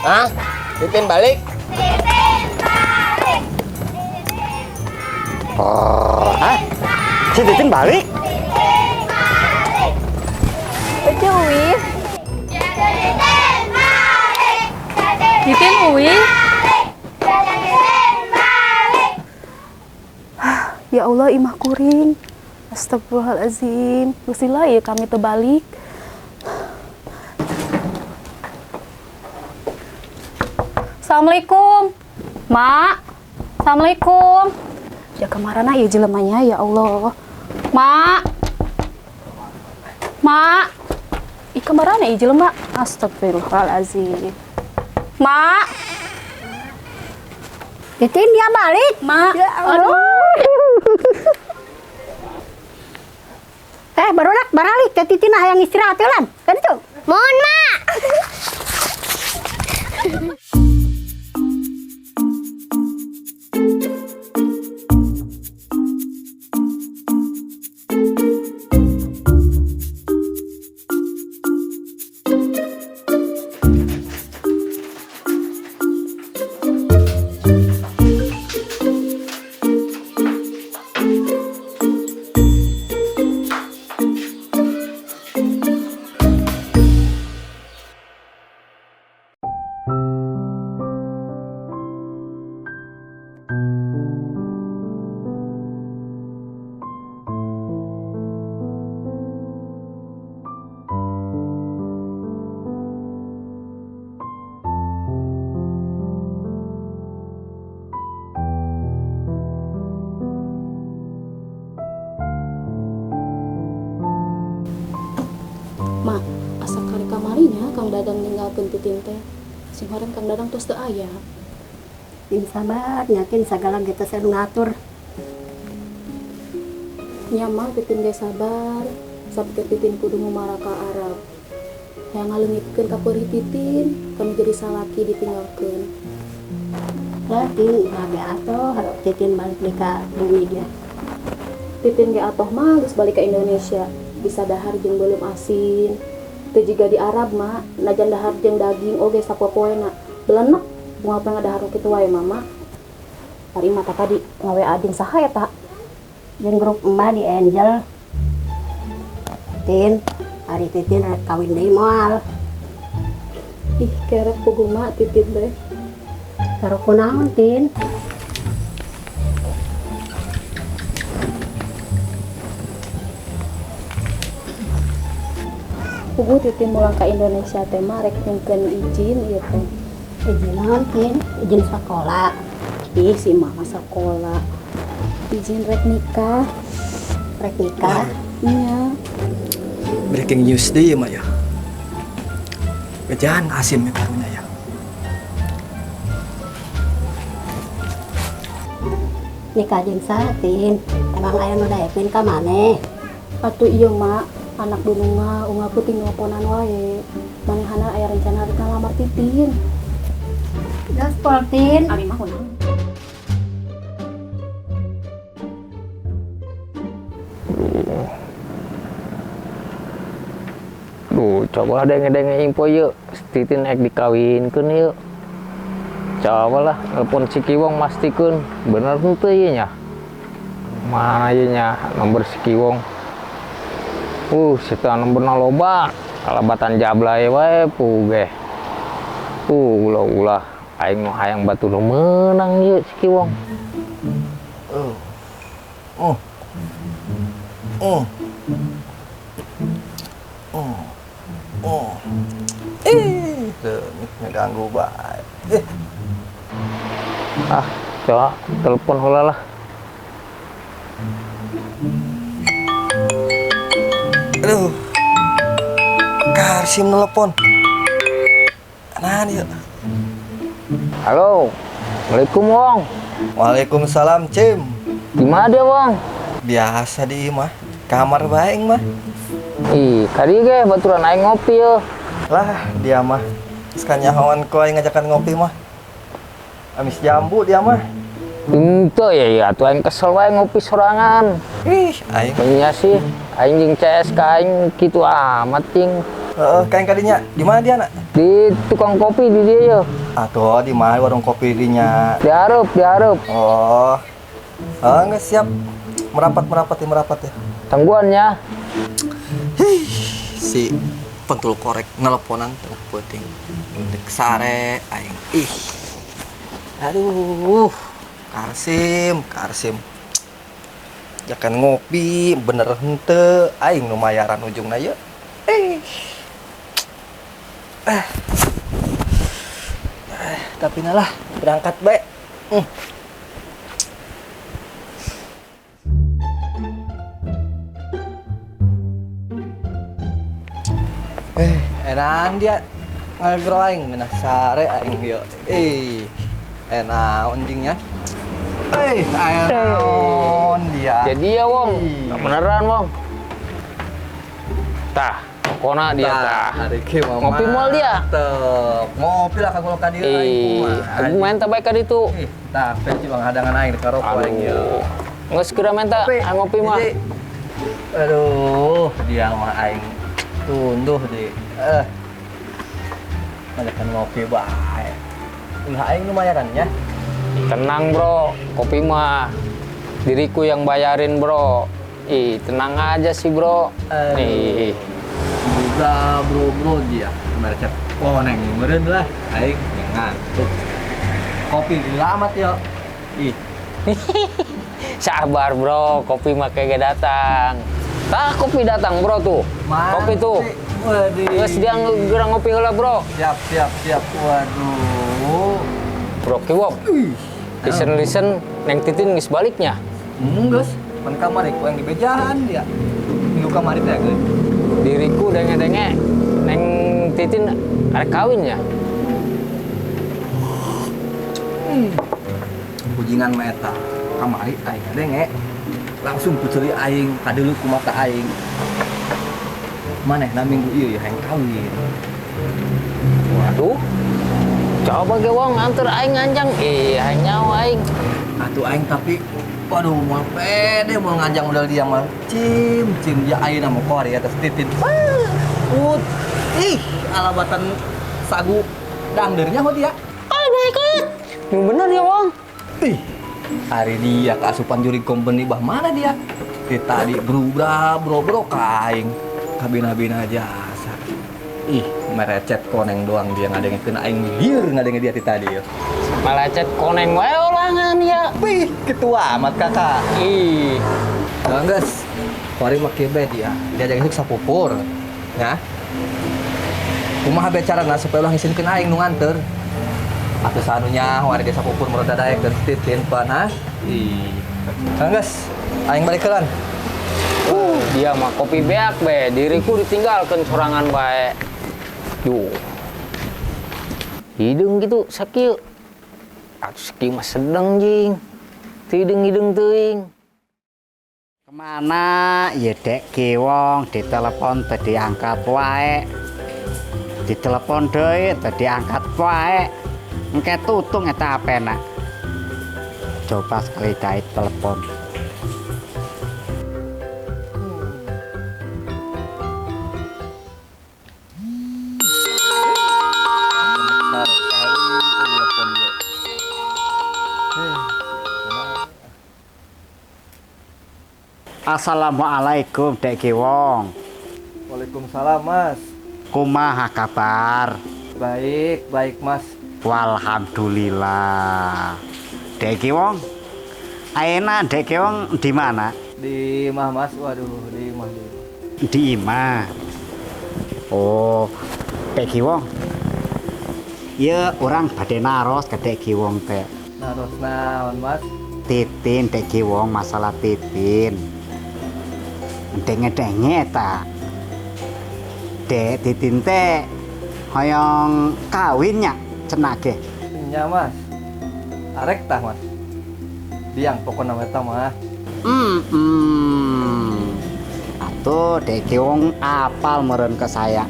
Hah? Titin balik? Oh, hah? Si Titin balik? Ece uwi. Titin uwi. Ya Allah, imah kuring. Astagfirullahalazim. Geus lila ieu kami teu balik. Assalamualaikum. Mak. Assalamualaikum. Ya kamarana ieu jelemanya, ya Allah. Mak. Mak. Ih, kamarana ieu jelema? Astagfirullahalazim. Mak. Titin dia balik. Mak. Ya Allah. Eh, barudak baralik teh Titin hayang istirahat heula. Kan itu. Mohon, Mak. Mak, asa kali kamarinya Kang Dadang ninggalkeun Titin teh. Sing horeng Kang Dadang tos teu aya. Tin sabar, nyakin sagala kita saya ngatur. Nya mah Titin ge sabar, sapikeun Titin kudu ngumara ka Arab. Hayang ngaleungitkeun kapeurih Titin, kami jadi salaki ditinggalkeun. Lah Tin, babe atoh Titin balik deui ka bumi dia. Titin ge atoh mah geus balik ka Indonesia, bisa dahar jeung beuleum asin. Teu jiga di Arab mah, najan dahar jeung daging oge sapopoena. Belenek moal pernah dahar kitu wae mama. Ari mata tadi ngawe ading saha eta? Jeung grup emak di Angel. Tin, ari Titin rek kawin deui moal. Ih, kerek puguh mak Titin teh. Karo kunaon, Tin? Puguh Titin mulang ka Indonesia teh mah rek nyungkeun izin ieu teh. Izin naon, Tin? Izin sekolah. Ih, si mama sekolah. Izin rek nikah. Rek nikah? Iya. Breaking news deh mah ya. Kejan asin karunya ya. Nikah jeung saha, Tin? Emang aya nu daekeun ka maneh? Atuh ieu mak, anak dununga unggal peuting nelponan wae. Manehana aya rencana rek ngalamar Titin. Gaspol, Tin. Ari mah kunaon? Duh, coba denge-denge info yuk. Titin ek dikawinkeun yuk. Coba lah telepon si Kiwong mastikeun bener henteu ieu nya. Mana ieu nya nomor si Kiwong. Sita nomorna loba. Kalabatan jablay wae pugeh. Ulah-ulah aing nu hayang batu nu meunang ieu si Kiwong. Oh. Oh. Oh. Oh. Oh. Ih, ngeganggu bae. Ah, coba telepon heula lah. Aduh. Karsim nelpon. Nah, yuk. Halo. Assalamualaikum, Wong. Waalaikumsalam, Cim. Gimana dia, Wong? Biasa di imah. Kamar bae mah. Ih, kali ge baturan aing ngopi yo. Lah, dia mah. Sekanyahoan ku aing ngajakan ngopi mah. Amis jambu dia mah. Ente ya, ya tuh aing kesel wae ngopi sorangan. Ih, aing. Nya sih, aing jeung CS ka aing kitu amat ting. Heeh, kayak kadinya. Di mana dia, Nak? Di tukang kopi di dia ya. Atuh di mana warung kopi dinya? Dihareup, dihareup. Oh. Ah, nggak siap. Merapat, merapat ya, merapat ya. Tangguannya. Si pentul korek nelponan tengah peuting. Dek sare aing. Ih. Aduh. Karsim, Karsim. Jangan ngopi, bener henteu aing nu mayaran ujungna ye. Eh. Eh. Tapi nalah berangkat bae. Enak dia ngobrol aing ngeunah sare aing ieu. Enak anjingnya. Enak dia. Jadi ya wong, beneran wong. Tah, pokona dia tah. Ngopi moal dia. Mantep. Ngopi lah kagol ka dieu aing kumaha. Aku main bae ka ditu. Tah, peci bang hadangan aing ka rokok aing ieu. Geus geura menta, ngopi mah. Aduh, dia mah aing tunduh di. Ngajakan ngopi bae. Ulah aing nu mayarannya. Tenang bro, kopi mah diriku yang bayarin bro. Ih, tenang aja sih bro. Nih. Udah bro bro dia mercet koneng meureun lah aing ngantuk. Kopi amat yo. Ih. Sabar bro, kopi mah kayak datang. Tah kopi datang bro tuh. Mantep. Kopi tuh. Waduh. Geus dia geura ngopi heula bro. Siap siap siap. Waduh. Bro Kiwong. Listen-listen Neng Titin geus baliknya. Geus. Pan kamari ku yang dibejahan dia. Minggu kamari teh geus. Diriku denge-denge Neng Titin arek kawin ya. Bujingan mah eta. Kamari aing denge langsung puceuli aing kadeuleu ku mata aing. Manehna minggu ieu ya hayang kawin. Waduh. Coba ge wong anter aing nganjang. Hayang nyawa aing. Atuh aing tapi waduh moal pede moal nganjang modal dia mah. Cim cim dia ayeuna mah kori atas Titin. Put. Ih, alabatan sagu dangdeurnya ho dia. Oh my god. Bener ya wong. Ih. Hari dia keasupan juri company bah mana dia? Di tadi bro bro ka aing. Kabina-bina jasa. Ih, merecet koneng doang dia ngadengekeun aing lieur ngadenge dia ti tadi yo. Melecet koneng wae olangan ya. Wih, ketua amat kakak. Ih. Nah, guys, kuari mah kieu bae dia. Diajak isuk sapupur. Ya. Kumaha bae carana supaya ulah ngisinkeun aing nu nganter. Atuh sanunya kuari dia sapupur mun rada daek dan titin pan ha. Ih. Nah, guys, aing balik heulan. Dia mah kopi beak be, diriku ditinggalkan sorangan bae. Duh. Hidung gitu sakieu. Atuh sakieu mah sedeng jing. Teu hideung-hideung teuing. Kemana ya Dek Kiwong ditelepon teu diangkat wae. Ditelepon deui teu diangkat wae. Engke tutung eta apena. Coba sekali dae telepon. Assalamualaikum Dek Kiwong. Waalaikumsalam Mas. Kumaha kabar? Baik, baik Mas. Walhamdulillah. Dek Kiwong, ayeuna Dek Kiwong di mana? Di imah Mas. Waduh, di imah di. Di imah. Oh, Dek Kiwong. Ieu urang bade naros ka Dek Kiwong teh. Naros naon Mas? Titin Dek Kiwong, masalah Titin. Denge-denge eta. Dek Titin teh hoyong kawin nya cenah ge. Nya Mas. Arek tah Mas. Diang pokona eta mah. Atuh Dek Kiwong apal meureun ke saya.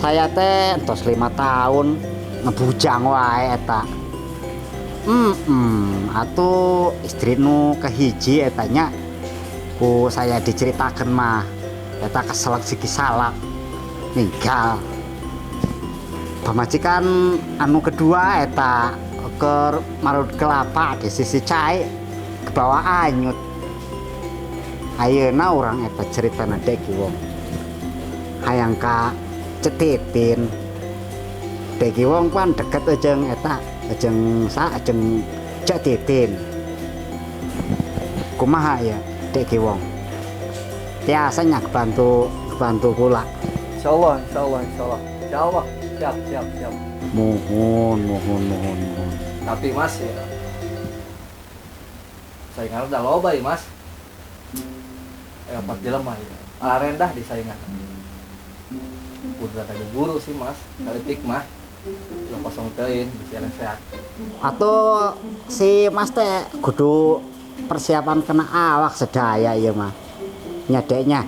Saya teh entos 5 tahun ngebujang wae eta. Atuh istri nu kahiji eta nya ku saya diceritakan mah eta keselak siki salak. Ninggal. Pamajikan anu kedua eta keur marut kelapa di sisi cai ke bawah anyut. Ayeuna urang eta ceritana Dek Kiwong. Hayang ka Cetitin. Dek Kiwong pan deket jeung eta, jeung sa jeung Cetitin. Kumaha ya Dek Kiwong? Tiasa nya bantu bantu kula. Insyaallah, insyaallah, insyaallah. Insyaallah. Siap, siap, siap. Mohon, mohon, mohon, mohon. Tapi Mas ya, saingan udah loba ya Mas. 4 jelema ya. Malah rendah di saingan. Udah ada guru sih Mas, kalitik mah. Udah kosong teuing, bisa sehat. Atau si Mas teh kudu persiapan kena awak sedaya ieu mah. Nyadeknya.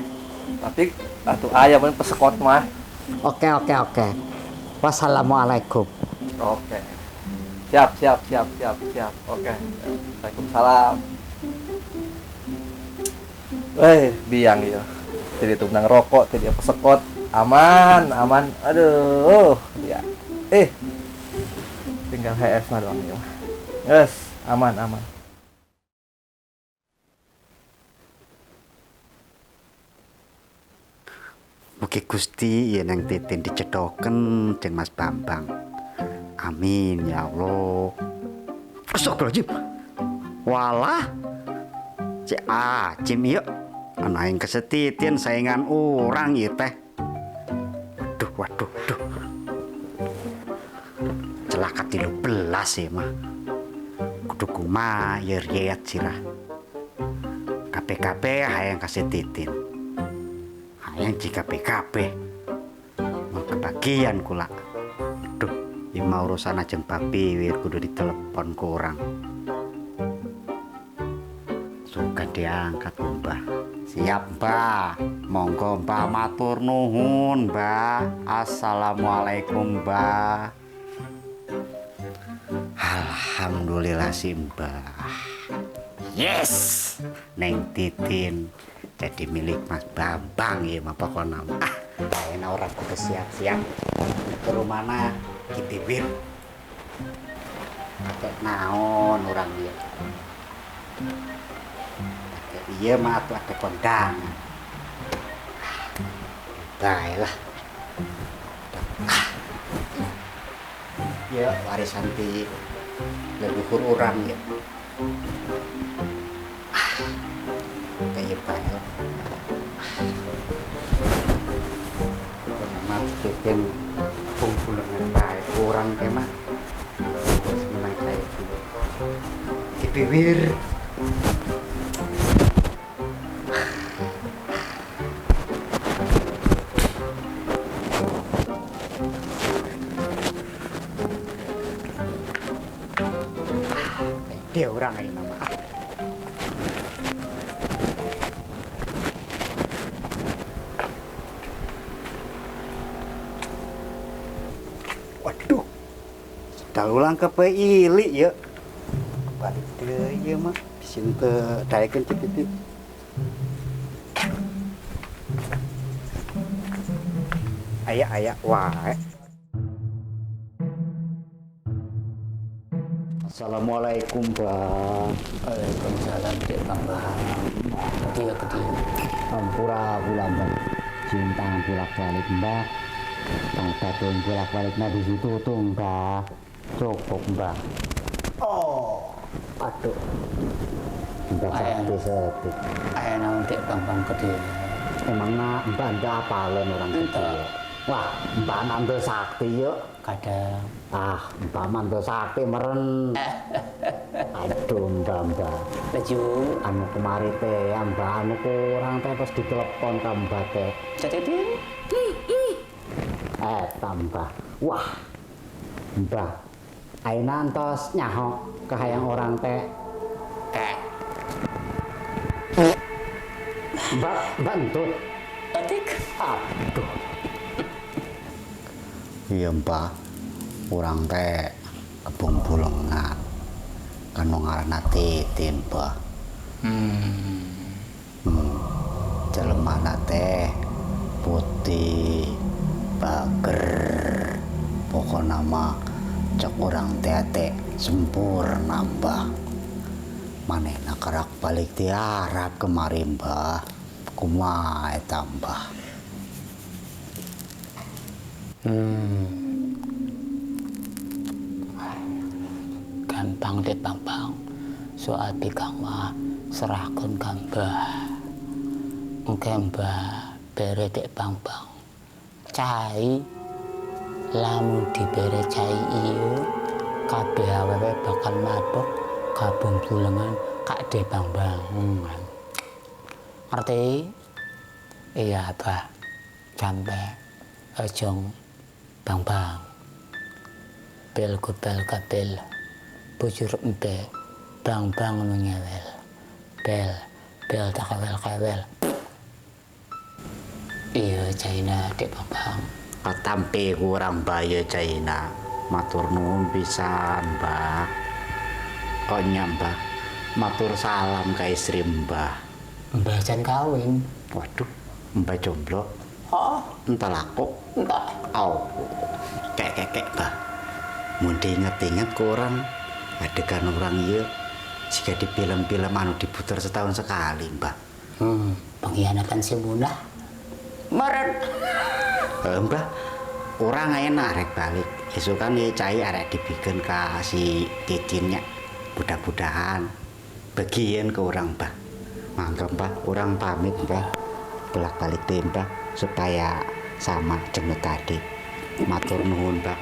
Tapi atuh aya mun pesekot mah. Oke, oke, oke. Wassalamualaikum. Oke. Siap, siap, siap, siap, siap. Oke. Waalaikumsalam. Biang ya. Jadi tuh menang rokok, jadi pesekot. Aman, aman. Aduh, ya. Tinggal HS mah doang ya. Yes, aman, aman. Mugi Gusti yen yang Titin dicedoken jeung Mas Bambang. Amin ya Allah. Astagfirullahaladzim. Walah. Cek acim ieu. Anu aing kesetitin saingan urang ieu teh. Duh, waduh, duh. Celaka 13 ya mah. Kudu kumaha ieu riet sirah. KPKP hayang kasetitin. Hayang jika PKP mau kebagian kula. Duh, ima urusan ajeng babi wir kudu ditelepon ku urang. Suka diangkat Mbah. Siap Mbah. Monggo Mbah, matur nuhun Mbah. Assalamualaikum Mbah. Alhamdulillah si Mbah. Yes, Neng Titin jadi milik Mas Bambang ya mah pokoknya. Ah, enak orang kudu siap-siap ke rumahna Ki Bibir. Pakai naon orang ieu. Pakai ieu mah atuh ada kondangan. Baiklah. Ya warisan ti leluhur urang ya. Kayak bae. Mas Titin kumpulan bae urang teh mah. Terus menang kayak Ki Bibir. Dia orang ini nama. Waduh, sudah ulang ke Pili ya. Balik deh ya mah. Bisin ke daekeun cipiti. Aya-aya wae. Assalamualaikum Bang. Waalaikumsalam Cik Bambang. Ketiga ketiga. Ampura kula Mbah. Cinta bolak-balik Mbah. Tong dadung bolak-balikna di situ tuh Mbah. Cukup Mbah. Oh, aduh. Mbah sakti sakti. Aya naon Cik Bambang ketiga. Emangna Mbah ndak apaleun orang ketiga. Wah, Mbah nambah sakti yuk. Kadang. Ah, Mbah mantu sakti meren. Aduh, Mbah, Mbah. Baju. Anu kemari teh, ya, Mbah, anu kurang teh pas ditelepon ka Mbah teh. Cetitin. Tambah. Wah. Mbah. Ayeuna entos nyaho kahayang orang teh. Mbah, Mbah entut. Atik. Aduh. Iya, Mbah. Urang teh kebong bulengan. Kanu ngaranna Titin, Mbah. Jelemana teh putih, Bager. Pokona mah cek urang teh sempurna, Mbah. Manehna karak balik ti Arab kemarin, Mbah. Kumaha eta, Mbah? Gampang deh, Bang Bang. Soal bikang mah serahkan ka Mbah. Engke Mbah bere dek Bang Bang. Cai, lamun dibere cai ieu kabeh awewe bakal mabok gabung bulengan kak de Bang Bang. Ngerti? Iya, Abah. Sampai ojong Bang Bang. Bel gobel kabel bujur empe bang bang nu nyewel bel bel tak kewel kewel. Iya, caina dek Bang Bang. Katampi kurang baye caina. Matur nuwun pisan, Mbah. Kok nya, Mbah? Matur salam ka istri Mbah. Mbah jan kawin. Waduh, Mbah jomblo. Oh. Entah laku. Entah. Oh. Kek kek kek, Mbah. Mun diinget-inget kurang adegan orang ieu jika di film-film anu diputar setahun sekali, Mbah. Pengkhianatan si Munah. Meren. Mbah, urang aya arek balik. Esuk kan ieu cai arek dibikeun ka si Titinnya. Mudah-mudahan bagian ke urang, Mbah. Mangga, Mbah, urang pamit, Mbah. Bolak-balik deh, Mbah, supaya sama jeung tadi. Matur nuwun, Mbah.